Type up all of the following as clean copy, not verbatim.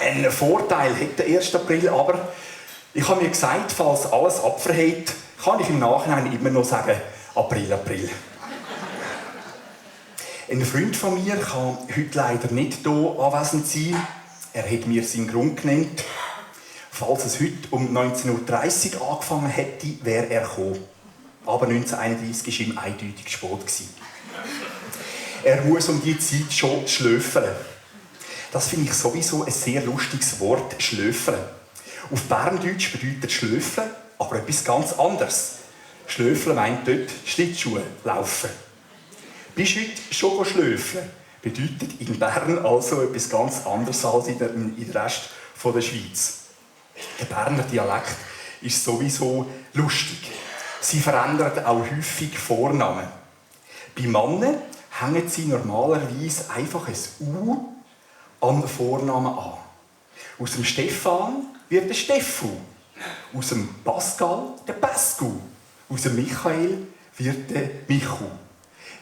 Ein Vorteil hat der 1. April, aber ich habe mir gesagt, falls alles abverhält, kann ich im Nachhinein immer noch sagen, April, April. Ein Freund von mir kann heute leider nicht hier anwesend sein. Er hat mir seinen Grund genannt. Falls es heute um 19.30 Uhr angefangen hätte, wäre er gekommen. Aber 1931 war ihm eindeutig spät gewesen. Er muss um diese Zeit schon schlöfeln. Das finde ich sowieso ein sehr lustiges Wort, schlöfeln. Auf Berndeutsch bedeutet schlöfeln aber etwas ganz anderes. Schlöfeln meint dort Schlittschuhe laufen. Bist du heute schon schlöfeln? Bedeutet in Bern also etwas ganz anderes als in der Rest der Schweiz. Der Berner Dialekt ist sowieso lustig. Sie verändern auch häufig Vornamen. Bei Männern hängen sie normalerweise einfach ein U an den Vornamen an. Aus dem Stefan wird der Steffu. Aus dem Pascal der Pascu. Aus dem Michael wird der Michu.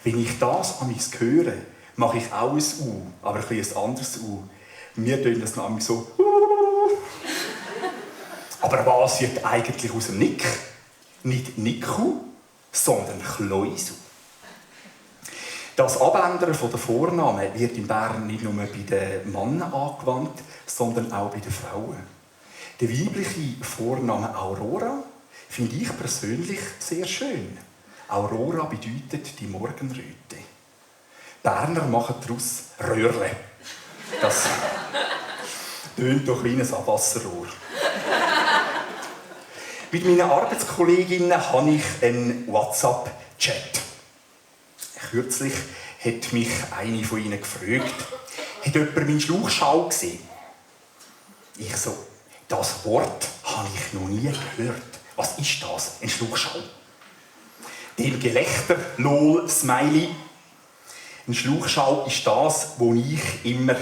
Wenn ich das an mich höre, mache ich auch ein U, aber ein bisschen ein anderes U. Wir tun das nämlich so. Aber was wird eigentlich aus dem Nick? Nicht Niku, sondern Chloisu. Das Abändern der Vornamen wird in Bern nicht nur bei den Männern angewandt, sondern auch bei den Frauen. Der weibliche Vorname Aurora finde ich persönlich sehr schön. Aurora bedeutet die Morgenröte. Berner machen daraus Röhrle. Das tönt doch wie ein Abwasserrohr. Mit meinen Arbeitskolleginnen habe ich einen WhatsApp-Chat. Kürzlich hat mich eine von ihnen gefragt, hat jemand meinen Schlauchschau gesehen? Ich so, das Wort habe ich noch nie gehört. Was ist das, ein Schlauchschau? Dem Gelächter, lol, Smiley. Ein Schlauchschau ist das, was ich immer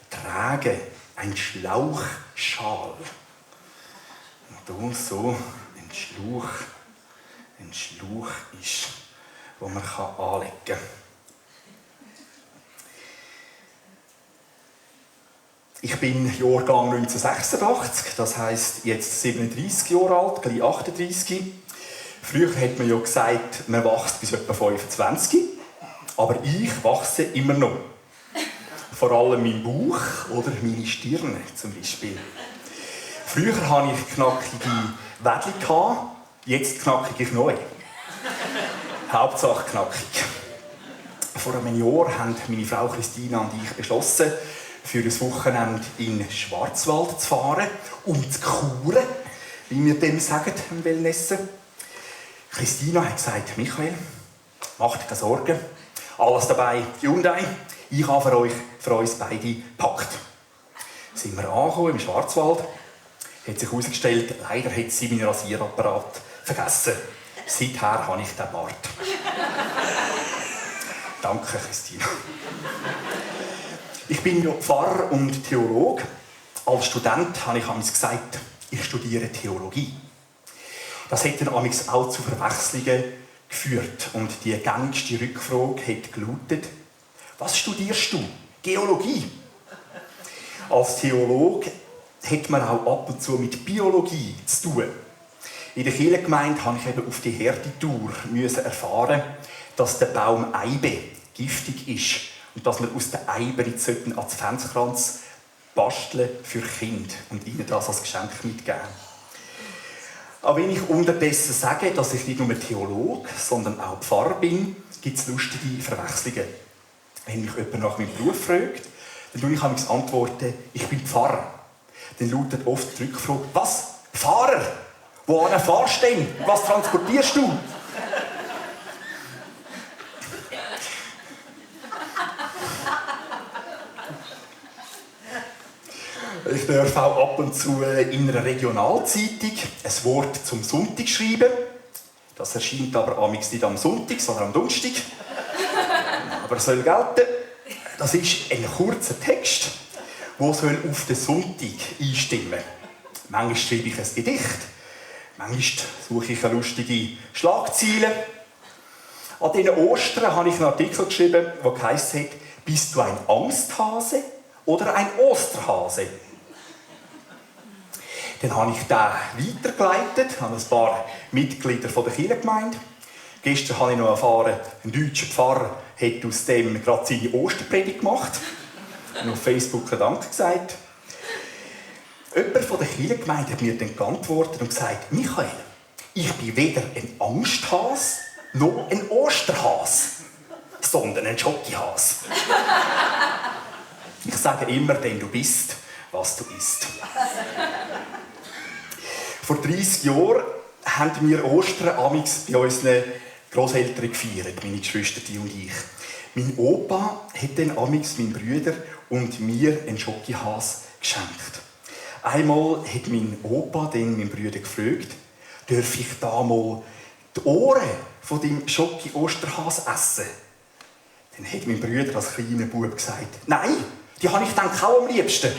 trage. Ein Schlauchschal. Und hier so ein Schlauch ist, den man anlegen kann. Ich bin Jahrgang 1986, das heisst jetzt 37 Jahre alt, gleich 38. Früher hat man ja gesagt, man wächst bis etwa 25. Aber ich wachse immer noch. Vor allem mein Bauch oder meine Stirn zum Beispiel. Früher hatte ich knackige Wädchen, jetzt knackig ich neu. Hauptsache knackig. Vor einem Jahr haben meine Frau Christina und ich beschlossen, für ein Wochenende in den Schwarzwald zu fahren, um zu kuren, wie wir dem sagen, im Wellnessen. Christina hat gesagt, Michael, macht keine Sorgen, alles dabei, Hyundai, ich habe für uns beide gepackt. Sind wir angekommen im Schwarzwald, hat sich herausgestellt, leider hat sie meinen Rasierapparat vergessen. Seither habe ich den Bart. Danke, Christina. Ich bin ja Pfarrer und Theologe. Als Student habe ich amigs gesagt, ich studiere Theologie. Das hat dann amigs auch zu Verwechslungen geführt. Und die gängigste Rückfrage hat gelautet: Was studierst du? Geologie. Als Theologe hat man auch ab und zu mit Biologie zu tun. In der Kirchengemeinde musste ich eben auf die Härtetour erfahren, dass der Baum Eibe giftig ist und dass wir aus den Eiben jetzt Adventskranz basteln für Kinder und ihnen das als Geschenk mitgeben. Aber wenn ich unterdessen sage, dass ich nicht nur Theologe, sondern auch Pfarrer bin, gibt es lustige Verwechslungen. Wenn mich jemand nach meinem Beruf fragt, dann antworte ich bin Pfarrer. Dann lautet oft die Rückfrage: Was? Fahrer? Wohin fahrst du denn? Was transportierst du? Ich darf auch ab und zu in einer Regionalzeitung ein Wort zum Sonntag schreiben. Das erscheint aber amigs nicht am Sonntag, sondern am Donnerstag. Aber es soll gelten. Das ist ein kurzer Text, der auf den Sonntag einstimmen soll. Manchmal schreibe ich ein Gedicht, manchmal suche ich eine lustige Schlagzeile. An diesen Ostern habe ich einen Artikel geschrieben, der heisst: Bist du ein Angsthase oder ein Osterhase? Dann habe ich den weitergeleitet an ein paar Mitglieder der Kirchengemeinde. Gestern habe ich noch erfahren, ein deutscher Pfarrer hat aus dem gerade seine Osterpredigt gemacht. Und auf Facebook einen Dank gesagt. Jemand von der Kirchengemeinde hat mir dann geantwortet und gesagt: Michael, ich bin weder ein Angsthas noch ein Osterhas, sondern ein Schokihas. Ich sage immer, denn du bist, was du isst. Vor 30 Jahren haben wir Ostern amigs bei unseren Grosseltern gefeiert, meine Geschwister und ich. Mein Opa hat dann amigs meinen Brüdern und mir einen Schokihas geschenkt. Einmal hat mein Opa dann meinen Brüder gefragt, darf ich da mal die Ohren von deinem Schoki-Osterhas essen? Dann hat mein Bruder als kleiner Bub gesagt: Nein, die habe ich dann auch am liebsten.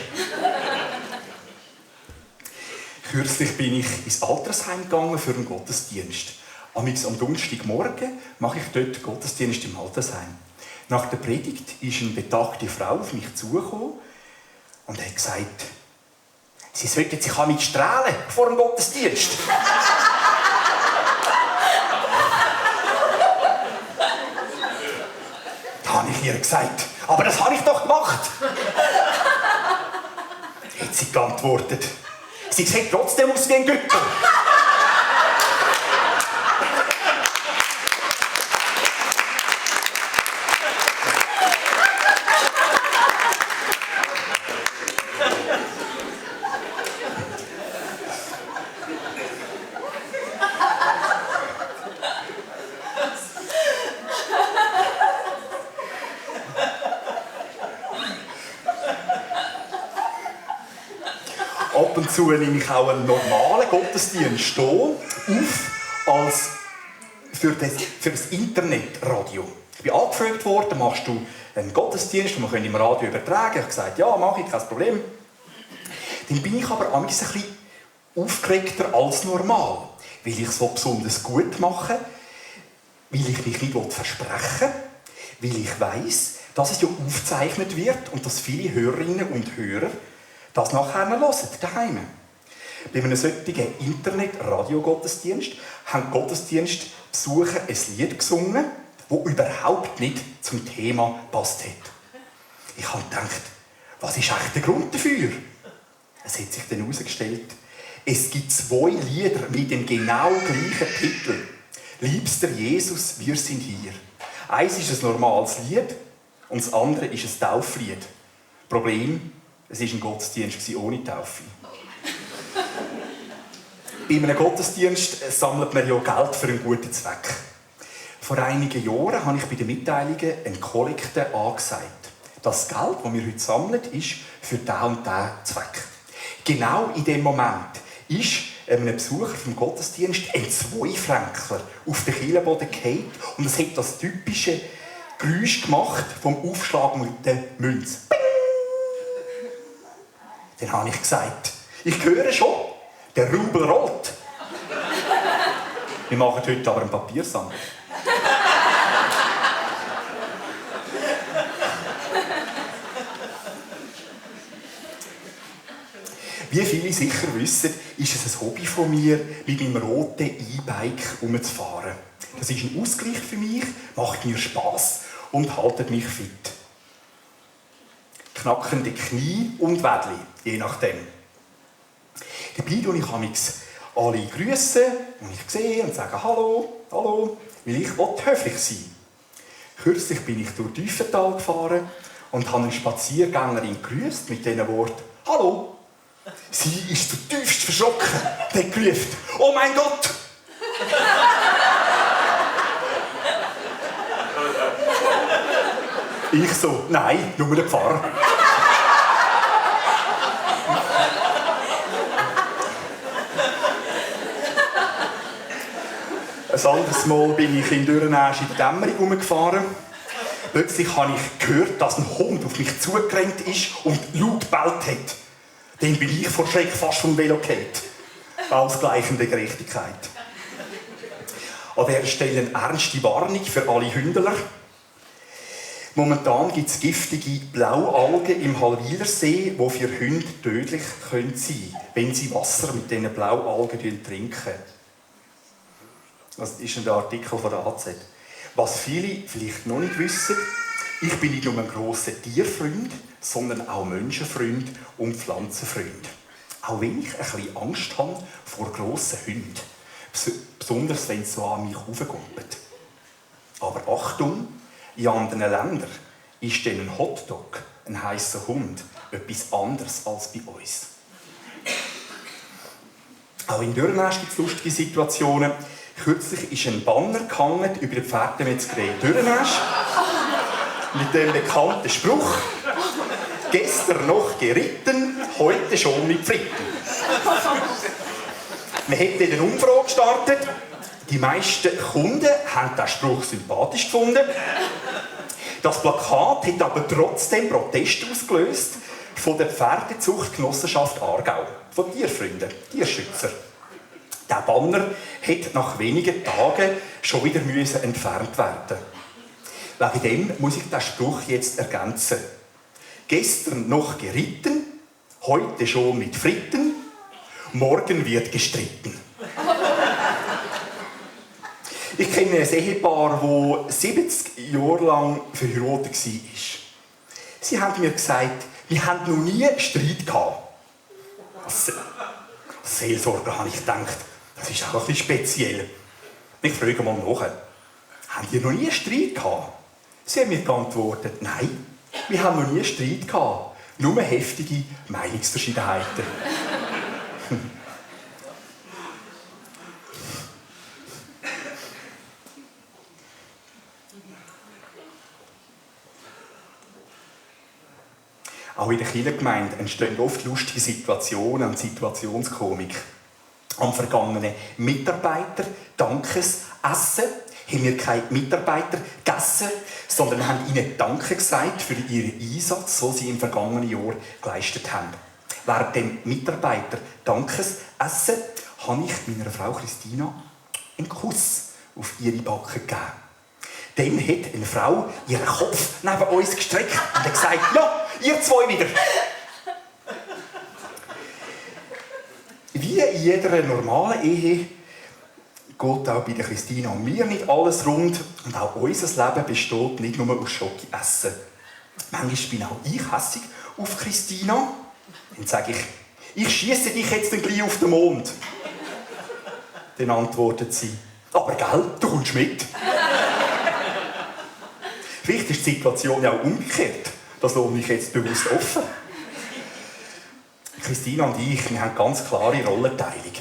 Kürzlich bin ich ins Altersheim gegangen für einen Gottesdienst. Am Donnerstagmorgen mache ich dort Gottesdienst im Altersheim. Nach der Predigt ist eine betagte Frau auf mich zugekommen und hat gesagt: Sie sollten sich mit strahlen vor dem Gottesdienst. Da habe ich ihr gesagt: Aber das habe ich doch gemacht. Hat sie geantwortet: Sie sieht trotzdem aus wie ein Götter. Ab und zu nehme ich auch einen normalen Gottesdienst hier auf als für das Internetradio. Ich bin angefragt worden: machst du einen Gottesdienst, den wir im Radio übertragen können? Ich habe gesagt: ja, mache ich, kein Problem. Dann bin ich aber manchmal ein bisschen aufgeregter als normal, weil ich es besonders gut mache, weil ich mich nicht versprechen will, weil ich weiss, dass es ja aufgezeichnet wird und dass viele Hörerinnen und Hörer das nachher hören, daheim. Bei einem solchen Internet-Radio-Gottesdienst haben Gottesdienstbesucher ein Lied gesungen, das überhaupt nicht zum Thema passt hat. Ich habe gedacht, was ist eigentlich der Grund dafür? Es hat sich dann herausgestellt, es gibt 2 Lieder mit dem genau gleichen Titel. «Liebster Jesus, wir sind hier». Eins ist ein normales Lied und das andere ist ein Tauflied. Problem: es war ein Gottesdienst ohne Taufe. Bei einem Gottesdienst sammelt man ja Geld für einen guten Zweck. Vor einigen Jahren habe ich bei den Mitteilungen eine Kollekte angesagt. Das Geld, das wir heute sammeln, ist für diesen und diesen Zweck. Genau in dem Moment ist einem Besucher vom Gottesdienst ein 2-Fränkler auf den Kielboden gefallen und es hat das typische Geräusch gemacht vom Aufschlag mit der Münze. Dann habe ich gesagt: Ich höre schon, der Rubel rollt. Wir machen heute aber einen Papiersammler. Wie viele sicher wissen, ist es ein Hobby von mir, mit meinem roten E-Bike herumzufahren. Das ist ein Ausgleich für mich, macht mir Spass und hält mich fit. Knackende Knie und Wädli, je nachdem. Dabei grüße ich alle, die ich sehe, und sage «Hallo, hallo», weil ich höflich sein will. Kürzlich bin ich durch Tiefental gefahren und habe eine Spaziergängerin gegrüßt mit diesen Worten «Hallo». Sie ist zutiefst verschrocken und hat gerufen: «Oh mein Gott!» Ich so: «Nein, nur der Pfarrer.» Ein anderes Mal bin ich in Dürrenäsch in der Dämmerung herumgefahren. Plötzlich habe ich gehört, dass ein Hund auf mich zugerannt ist und laut bellt hat. Dann bin ich vor Schreck fast vom Velo gefallen. Ausgleichende Gerechtigkeit. An dieser Stelle eine ernste Warnung für alle Hündler. Momentan gibt es giftige Blaualgen im Halwilersee, die für Hunde tödlich sein können, wenn sie Wasser mit diesen Blaualgen trinken. Das ist ein Artikel von der AZ. Was viele vielleicht noch nicht wissen, ich bin nicht nur ein grosser Tierfreund, sondern auch Menschenfreund und Pflanzenfreund. Auch wenn ich ein bisschen Angst habe vor grossen Hunden. Besonders wenn sie so an mich raufkommen. Aber Achtung, in anderen Ländern ist dann ein Hotdog, ein heisser Hund, etwas anderes als bei uns. Auch in Dürrenäsch gibt es lustige Situationen. Kürzlich ist ein Banner gehangen über die Pferdemetzgerei Dürrenäsch mit dem bekannten Spruch: «Gestern noch geritten, heute schon mit Fritten.» Man hat eine Umfrage gestartet. Die meisten Kunden haben diesen Spruch sympathisch gefunden. Das Plakat hat aber trotzdem Protest ausgelöst von der Pferdezuchtgenossenschaft Aargau, von Tierfreunden, Tierschützer. Der Banner hat nach wenigen Tagen schon wieder entfernt werden. Wegen dem muss ich den Spruch jetzt ergänzen. Gestern noch geritten, heute schon mit Fritten, morgen wird gestritten. Ich kenne ein Ehepaar, das 70 Jahre lang verheiratet war. Sie haben mir gesagt, wir haben noch nie Streit gehabt. Als Seelsorger habe ich gedacht, das ist auch ein bisschen speziell. Ich frage mal nach, haben die noch nie Streit gehabt? Sie haben mir geantwortet, nein, wir haben noch nie Streit gehabt. Nur heftige Meinungsverschiedenheiten. Auch in der Kirchengemeinde entstehen oft lustige Situationen und Situationskomik. Am vergangenen Mitarbeiter-Dankesessen haben wir keine Mitarbeiter gegessen, sondern haben ihnen Danke gesagt für ihren Einsatz, den sie im vergangenen Jahr geleistet haben. Während dem Mitarbeiter-Dankesessen habe ich meiner Frau Christina einen Kuss auf ihre Backe gegeben. Dann hat eine Frau ihren Kopf neben uns gestreckt und hat gesagt, ja, ihr zwei wieder. Wie in jeder normalen Ehe geht auch bei der Christina und mir nicht alles rund. Und auch unser Leben besteht nicht nur aus Schoki-Essen. Manchmal bin auch ich hässig auf Christina. Dann sage ich schiesse dich jetzt gleich auf den Mond. Dann antwortet sie, aber gell, du kommst mit. Vielleicht ist die Situation ja auch umgekehrt. Das lasse ich jetzt bewusst offen. Christina und ich, wir haben ganz klare Rollenteilung.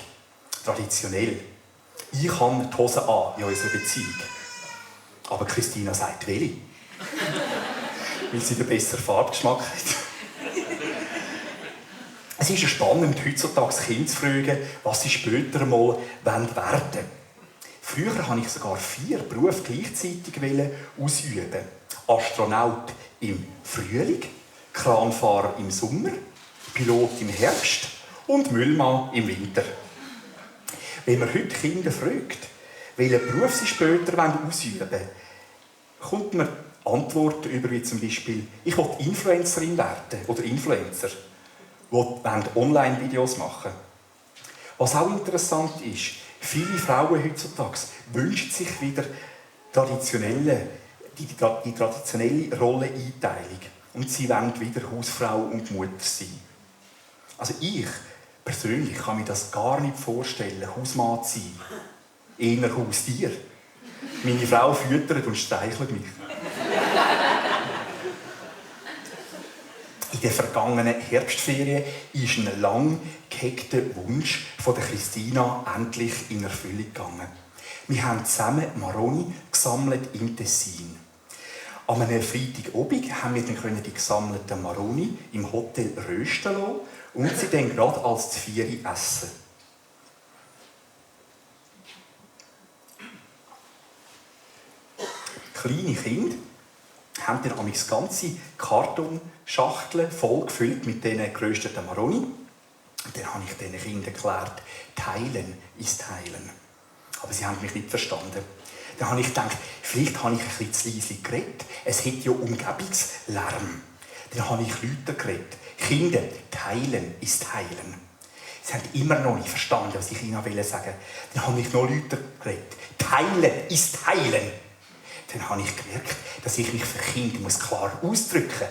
Traditionell. Ich habe die Hose an in unserer Beziehung. Aber Christina sagt, welche? Weil sie den besseren Farbgeschmack hat. Es ist ja spannend, heutzutage Kinder zu fragen, was sie später mal werden wollen. Früher wollte ich sogar 4 Berufe gleichzeitig ausüben. Astronaut im Frühling, Kranfahrer im Sommer, Pilot im Herbst und Müllmann im Winter. Wenn man heute Kinder fragt, welchen Beruf sie später ausüben wollen, kommt man Antworten über, wie zum Beispiel, ich will Influencerin werden oder Influencer, die Online-Videos machen. Was auch interessant ist, viele Frauen heutzutage wünschen sich wieder die traditionelle Rolleneinteilung. Und sie wollen wieder Hausfrau und Mutter sein. Also ich persönlich kann mir das gar nicht vorstellen, Hausmann zu sein. Eher Haustier. Meine Frau füttert und streichelt mich. In den vergangenen Herbstferien ist ein lang gehegter Wunsch von der Christina endlich in Erfüllung gegangen. Wir haben zusammen Maroni gesammelt im Tessin. An einem Freitagabend haben wir dann die gesammelten Maroni im Hotel rösten lassen und sie dann gerade als Zvieri essen. Kleine Kinder haben dann amigs ganze Kartonschachteln voll gefüllt mit diesen gerösteten Maroni. Und dann habe ich diesen Kindern erklärt, Teilen ist Heilen. Aber sie haben mich nicht verstanden. Dann habe ich gedacht, vielleicht habe ich ein bisschen zu leise geredet. Es hat ja Umgebungslärm. Dann habe ich Leute geredet. Kinder, teilen ist heilen. Sie haben immer noch nicht verstanden, was ich ihnen sagen wollte. Dann habe ich noch Leute geredet. Teilen ist heilen. Dann habe ich gemerkt, dass ich mich für Kinder klar ausdrücken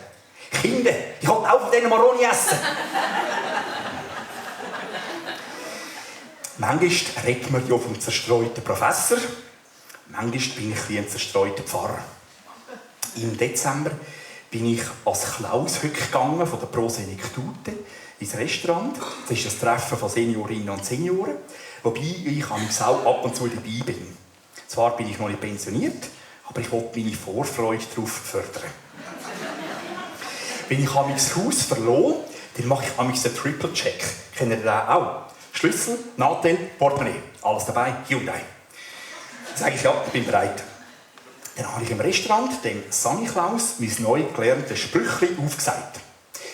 muss. Kinder, ich will auch von diesen Maroni essen. Manchmal redet man ja vom zerstreuten Professor. Manchmal bin ich wie ein zerstreuter Pfarrer. Im Dezember bin ich als Klaus gegangen von der Pro Senectute ins Restaurant. Das ist das Treffen von Seniorinnen und Senioren, wobei ich auch ab und zu dabei bin. Zwar bin ich noch nicht pensioniert, aber ich wollte meine Vorfreude darauf fördern. Wenn ich das Haus verlasse, dann mache ich den Triple-Check. Kennt ihr den auch? Schlüssel, Nadel, Portemonnaie. Alles dabei, Hyundai. Dann sage ich, ja, ich bin bereit. Dann habe ich im Restaurant dem Sammy Klaus mein neu gelerntes Sprüchlein aufgesagt.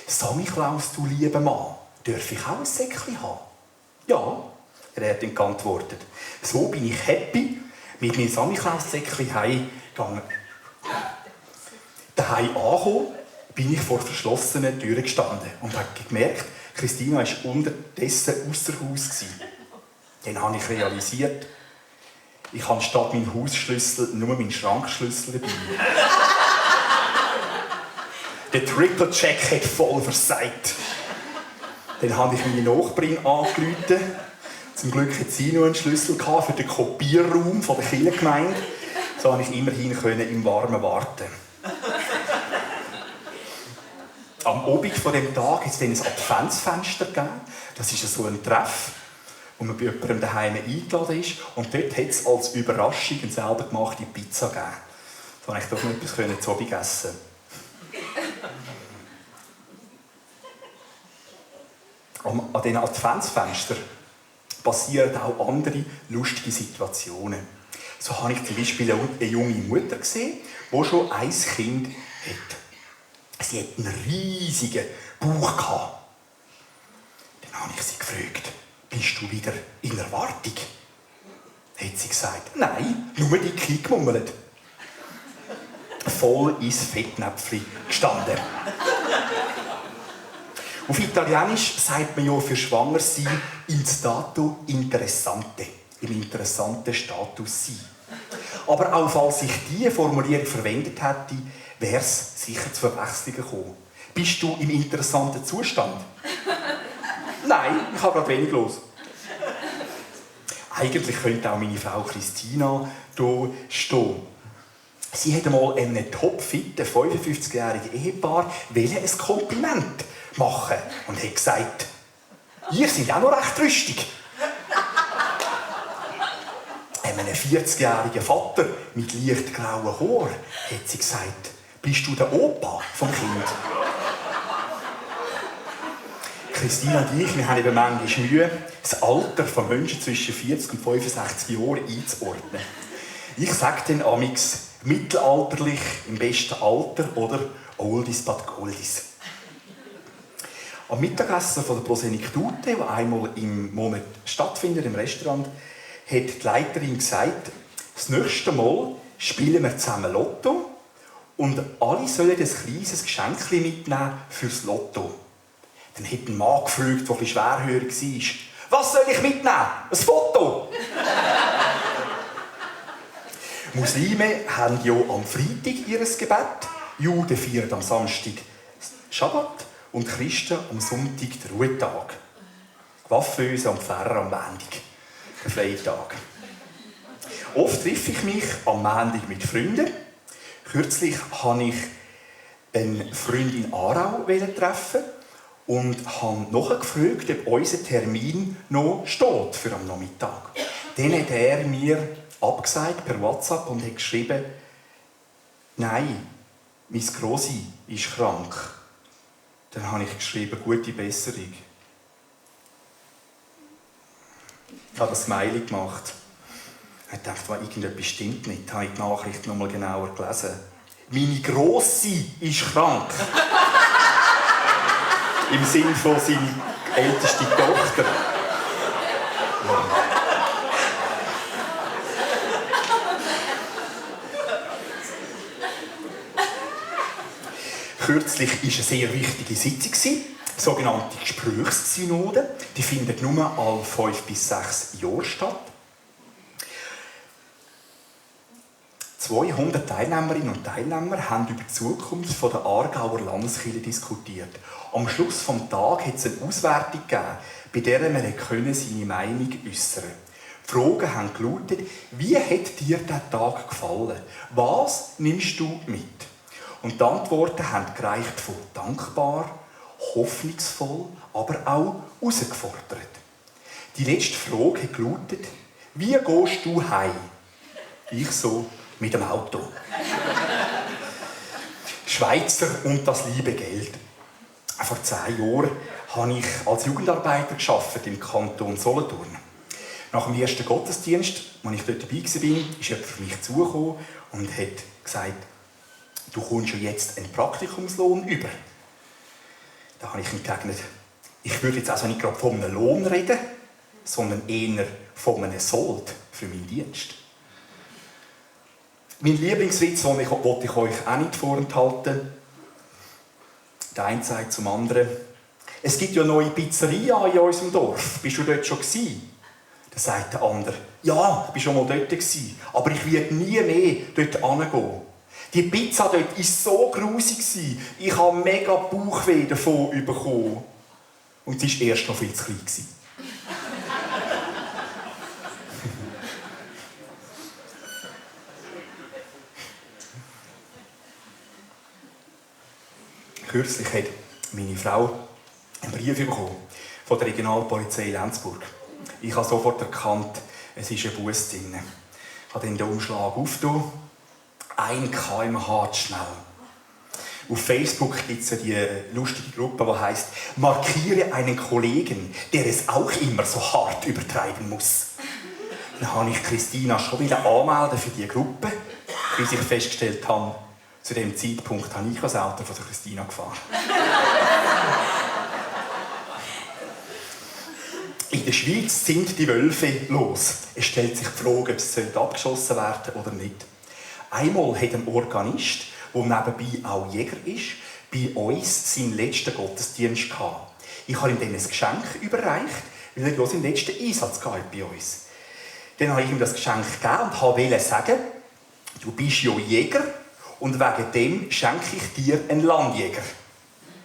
Sammy Klaus, du lieber Mann, darf ich auch ein Säckchen haben? Ja, er hat dann geantwortet. So bin ich happy mit meinem Sammy Klaus Säckchen heimgegangen. Daheim angekommen, bin ich vor verschlossenen Türen gestanden und habe gemerkt, Christina war unterdessen ausser Haus. Dann habe ich realisiert, ich habe statt meinem Hausschlüssel nur meinen Schrankschlüssel dabei. Der Triple-Check hat voll versagt. Dann habe ich meine Nachbarin angerufen. Zum Glück hatte sie noch einen Schlüssel für den Kopierraum der Kirchengemeinde. So konnte ich immerhin im Warmen warten. Am Abend von dem Tag hat es dann ein Adventsfenster gegeben. Das ist so ein Treff, wo man bei jemandem daheim eingeladen ist. Und dort hat es als Überraschung eine selber gemachte Pizza gegeben. Da konnte ich doch noch etwas zu Abend essen. An diesen Adventsfenstern passieren auch andere lustige Situationen. So habe ich zum Beispiel eine junge Mutter gesehen, die schon ein Kind hat. Sie hat einen riesigen Bauch gehabt. Dann habe ich sie gefragt, bist du wieder in Erwartung? Hat sie gesagt, nein, nur dicke gemummelt. Voll ins Fettnäpfchen gestanden. Auf Italienisch sagt man ja für Schwangersein in stato interessante, im interessanten Status sein. Aber auch falls ich diese Formulierung verwendet hätte, wäre es sicher zu Verwechslungen gekommen. Bist du im interessanten Zustand? Nein, ich habe gerade wenig los. Eigentlich könnte auch meine Frau Christina hier stehen. Sie hat einmal einem topfitten 55-jährigen Ehepaar ein Kompliment machen und hat gesagt, ihr seid auch noch recht rüstig. Einem 40-jährigen Vater mit leicht grauen Haar hat sie gesagt, bist du der Opa vom Kind? Christina und ich, wir haben eben manchmal Mühe, das Alter von Menschen zwischen 40 und 65 Jahren einzuordnen. Ich sage dann amix mittelalterlich, im besten Alter oder Oldies but Goldies. Am Mittagessen von der Pro Senectute, das einmal im Monat stattfindet, im Restaurant, hat die Leiterin gesagt, das nächste Mal spielen wir zusammen Lotto und alle sollen ein kleines Geschenk mitnehmen fürs Lotto. Dann hat ein Mann gefragt, der etwas schwerhörig war, was soll ich mitnehmen? Ein Foto! Muslime haben ja am Freitag ihr Gebet, Juden feiern am Samstag Schabbat und Christen am Sonntag den Ruhetag. Waffenöse und Pfarrer am Montag, der freie Tag. Oft treffe ich mich am Montag mit Freunden. Kürzlich habe ich eine Freundin in Aarau treffen und habe nachgefragt, ob unser Termin noch steht für am Nachmittag. Dann hat er mir abgesagt per WhatsApp und hat geschrieben, nein, mein Grossi ist krank. Dann habe ich geschrieben, gute Besserung. Ich habe das Smiley gemacht. Ich dachte, irgendetwas stimmt nicht. Ich habe die Nachricht noch mal genauer gelesen. Meine Grossi ist krank. Im Sinne von seiner ältesten Tochter. Kürzlich war eine sehr wichtige Sitzung, die sogenannte Gesprächssynode. Die findet nur alle 5 bis 6 Jahre statt. 200 Teilnehmerinnen und Teilnehmer haben über die Zukunft der Aargauer Landeskirche diskutiert. Am Schluss des Tages hat es eine Auswertung gegeben, bei der man seine Meinung äußern konnte. Die Fragen haben gelautet: Wie hat dir dieser Tag gefallen? Was nimmst du mit? Und die Antworten haben gereicht von dankbar, hoffnungsvoll, aber auch herausgefordert. Die letzte Frage hat gelautet: Wie gehst du heim? Ich so: mit dem Auto. Schweizer und das liebe Geld. Vor 10 Jahren habe ich als Jugendarbeiter gearbeitet im Kanton Solothurn. Nach dem ersten Gottesdienst, als ich dort dabei war, ist jemand auf mich zugekommen und hat gesagt: Du kommst ja jetzt einen Praktikumslohn über. Da habe ich entgegnet: Ich würde jetzt also nicht gerade von einem Lohn reden, sondern eher von einem Sold für meinen Dienst. Mein Lieblingswitz, den ich euch auch nicht vorenthalten. Der eine sagt zum anderen: Es gibt ja eine neue Pizzeria in unserem Dorf. Bist du dort schon gewesen? Dann sagt der andere: Ja, ich war schon mal dort gewesen, aber ich werde nie mehr dort hingehen. Die Pizza dort war so grusig. Ich habe mega Bauchweh davon bekommen. Und sie war erst noch viel zu klein. Kürzlich hat meine Frau einen Brief bekommen von der Regionalpolizei Lenzburg. Ich habe sofort erkannt, es ist ein Buß drin. Ich habe dann den Umschlag aufgetan. 1 km/h zu schnell. Auf Facebook gibt es ja die lustige Gruppe, die heisst: Markiere einen Kollegen, der es auch immer so hart übertreiben muss. Dann habe ich Christina schon wieder anmelden für diese Gruppe, bis ich festgestellt habe, zu dem Zeitpunkt habe ich das Auto von der Christina gefahren. In der Schweiz sind die Wölfe los. Es stellt sich die Frage, ob sie abgeschossen werden oder nicht. Einmal hat ein Organist, der nebenbei auch Jäger ist, bei uns seinen letzten Gottesdienst gehabt. Ich habe ihm dann ein Geschenk überreicht, weil er seinen letzten Einsatz hatte bei uns. Dann habe ich ihm das Geschenk gegeben und wollte sagen: Du bist ja Jäger und wegen dem schenke ich dir einen Landjäger.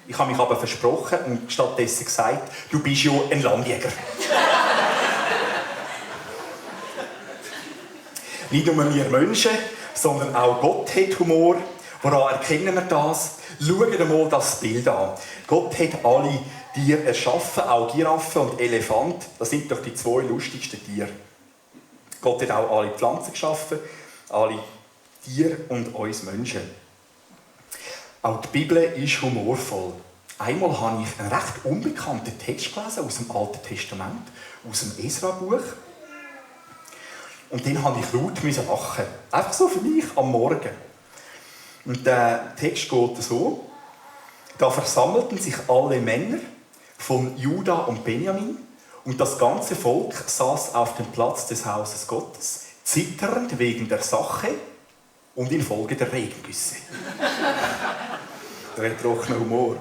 Ich habe mich aber versprochen und stattdessen gesagt: Du bist ja ein Landjäger. Nicht nur wir Menschen, sondern auch Gott hat Humor. Woran erkennen wir das? Schauen wir mal das Bild an. Gott hat alle Tiere erschaffen, auch Giraffen und Elefant. Das sind doch die 2 lustigsten Tiere. Gott hat auch alle Pflanzen geschaffen, alle Tiere und uns Menschen. Auch die Bibel ist humorvoll. Einmal habe ich einen recht unbekannten Text gelesen aus dem Alten Testament, aus dem Esra-Buch. Und dann musste ich laut lachen. Einfach so für mich am Morgen. Und der Text geht so: Da versammelten sich alle Männer von Juda und Benjamin, und das ganze Volk saß auf dem Platz des Hauses Gottes, zitternd wegen der Sache und infolge der Regengüsse. Der trockene Humor.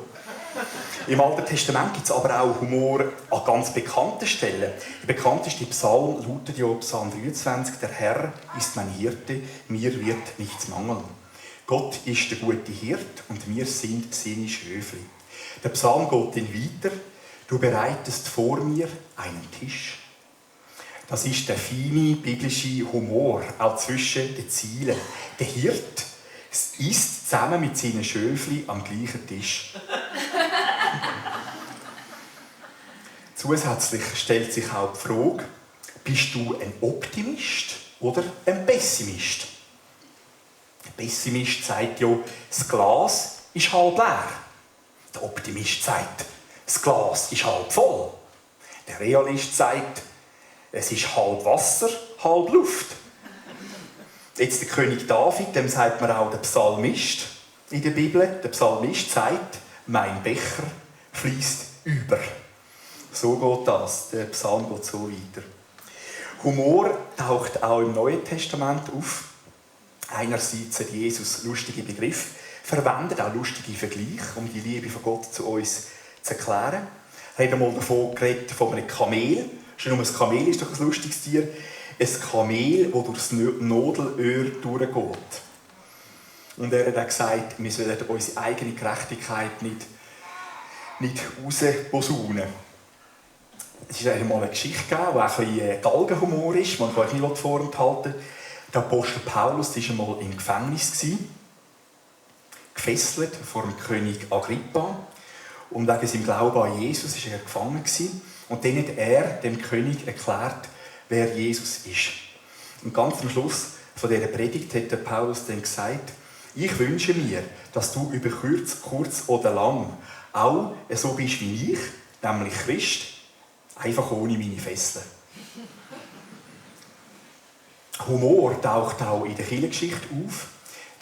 Im Alten Testament gibt es aber auch Humor an ganz bekannten Stellen. Der bekannteste Psalm lautet ja Psalm 23: Der Herr ist mein Hirte, mir wird nichts mangeln. Gott ist der gute Hirt und wir sind seine Schöfli. Der Psalm geht dann weiter: Du bereitest vor mir einen Tisch. Das ist der feine biblische Humor, auch zwischen den Zielen. Der Hirt isst zusammen mit seinen Schöfli am gleichen Tisch. Zusätzlich stellt sich auch die Frage: Bist du ein Optimist oder ein Pessimist? Der Pessimist sagt ja, das Glas ist halb leer. Der Optimist sagt, das Glas ist halb voll. Der Realist sagt, es ist halb Wasser, halb Luft. Jetzt der König David, dem sagt man auch der Psalmist in der Bibel. Der Psalmist sagt, mein Becher fließt über. So geht das. Der Psalm geht so weiter. Humor taucht auch im Neuen Testament auf. Einerseits hat Jesus lustige Begriffe verwendet, auch lustige Vergleiche, um die Liebe von Gott zu uns zu erklären. Er hat einmal davon geredet, von einem Kamel. Schon nur ein Kamel ist doch ein lustiges Tier. Ein Kamel, das durchs Nadelöhr durchgeht. Und er hat auch gesagt, wir sollen unsere eigene Gerechtigkeit nicht rausposaunen. Es ist einmal eine Geschichte gegeben, die auch ein bisschen Galgenhumor ist, man kann euch nicht vorenthalten. Der Apostel Paulus war einmal im Gefängnis, gefesselt vor dem König Agrippa. Und wegen seinem Glauben an Jesus war er gefangen. Und dann hat er dem König erklärt, wer Jesus ist. Und ganz am Schluss von dieser Predigt hat der Paulus dann gesagt, ich wünsche mir, dass du über kurz oder lang auch so bist wie ich, nämlich Christ, einfach ohne meine Fesseln. Humor taucht auch in der Kirchengeschichte auf.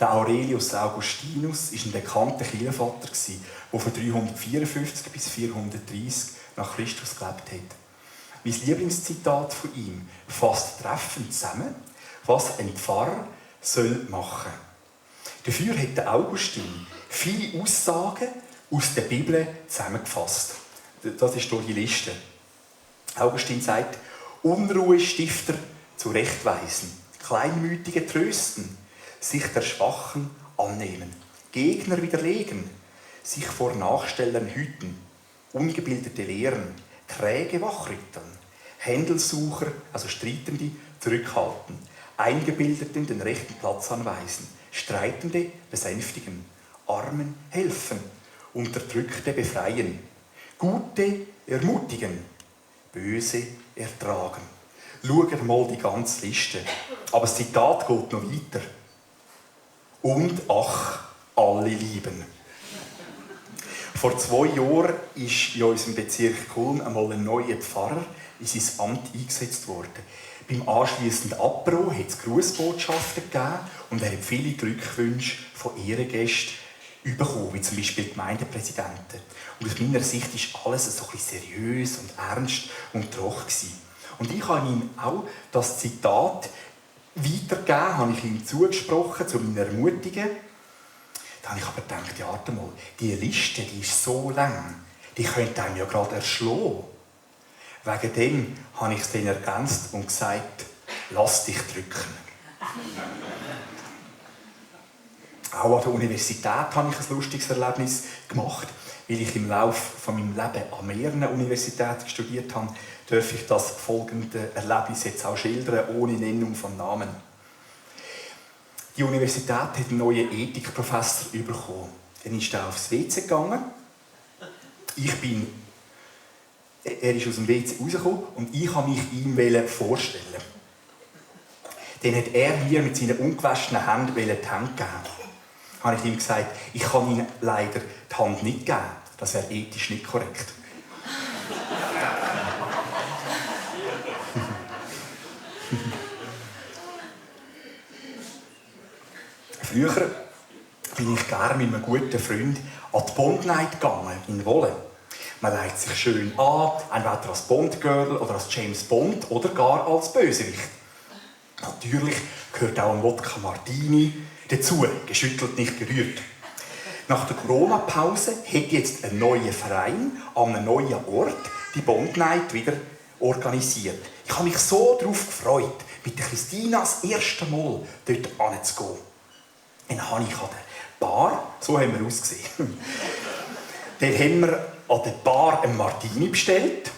Der Aurelius Augustinus war ein bekannter Kirchenvater, der von 354 bis 430 nach Christus gelebt hat. Mein Lieblingszitat von ihm fasst treffend zusammen, was ein Pfarrer machen soll. Dafür hat der Augustin viele Aussagen aus der Bibel zusammengefasst. Das ist durch die Liste. Augustin sagt, Unruhestifter zurechtweisen, Kleinmütige trösten, sich der Schwachen annehmen, Gegner widerlegen, sich vor Nachstellern hüten, Ungebildete lehren, Träge wachrütteln, Händelsucher, also Streitende, zurückhalten, Eingebildeten den rechten Platz anweisen, Streitende besänftigen, Armen helfen, Unterdrückte befreien, Gute ermutigen, Böse ertragen. Schaut mal die ganze Liste. Aber das Zitat geht noch weiter. Und ach, alle lieben. Vor 2 Jahren ist in unserem Bezirk Kulm einmal ein neuer Pfarrer in sein Amt eingesetzt worden. Beim anschliessenden Apero hat es Grußbotschaften gegeben und er hat viele Glückwünsche von Ehrengästen bekommen, wie zum Beispiel Gemeindepräsidenten. Und aus meiner Sicht war alles so ein bisschen seriös und ernst und trocken. Und ich habe ihm auch das Zitat weitergegeben, habe ich ihm zugesprochen, zu meiner Ermutigung. Da habe ich aber gedacht, ja, warte mal, diese Liste die ist so lang, die könnte einem ja gerade erschlagen. Wegen dem habe ich es dann ergänzt und gesagt, lass dich drücken. Auch an der Universität habe ich ein lustiges Erlebnis gemacht. Weil ich im Laufe von meinem Leben an mehreren Universitäten studiert habe, darf ich das folgende Erlebnis jetzt auch schildern, ohne Nennung von Namen. Die Universität hat einen neuen Ethikprofessor bekommen. Dann ist er aufs WC gegangen. Er ist aus dem WC rausgekommen und ich wollte mich ihm vorstellen. Dann hat er mir mit seinen ungewaschenen Händen die Hand geben. Habe ich ihm gesagt, ich kann Ihnen leider die Hand nicht geben. Das wäre ethisch nicht korrekt. Früher bin ich gerne mit einem guten Freund an die Bond Night gegangen, in Wolle. Man legt sich schön an, entweder als Bond-Girl oder als James Bond oder gar als Bösewicht. Natürlich gehört auch ein Wodka Martini dazu, geschüttelt, nicht gerührt. Nach der Corona-Pause hat jetzt ein neuer Verein an einem neuen Ort die Bond Night wieder organisiert. Ich habe mich so darauf gefreut, mit der Christina das erste Mal dort hinzugehen. Dann habe ich an der Bar, so haben wir ausgesehen, dann haben wir an der Bar einen Martini bestellt.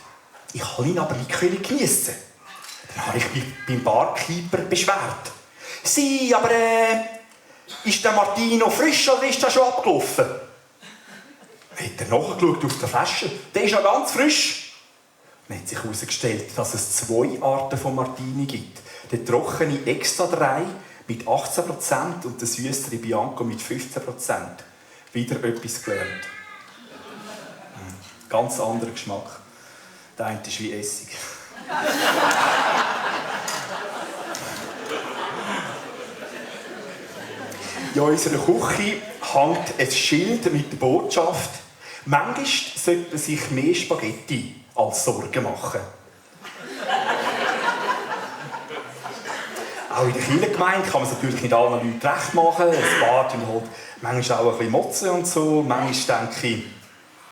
Ich konnte ihn aber nicht geniessen. Dann habe ich mich beim Barkeeper beschwert. «Sie, aber ist der Martini noch frisch oder ist der schon abgelaufen?» Dann hat er nachgeschaut auf der Flasche. «Der ist noch ganz frisch.» Dann hat sich herausgestellt, dass es 2 Arten von Martini gibt. Der trockene Extra 3 mit 18% und der süßere Bianco mit 15%. Wieder etwas gelernt. Ganz anderer Geschmack. Der eine ist wie Essig. In unserer Küche hängt ein Schild mit der Botschaft: Manchmal sollte man sich mehr Spaghetti als Sorgen machen. Auch in der Kirchengemeinde kann man es natürlich nicht allen Leuten recht machen. Ein paar tun halt manchmal auch ein bisschen motzen und so. Manchmal denke ich,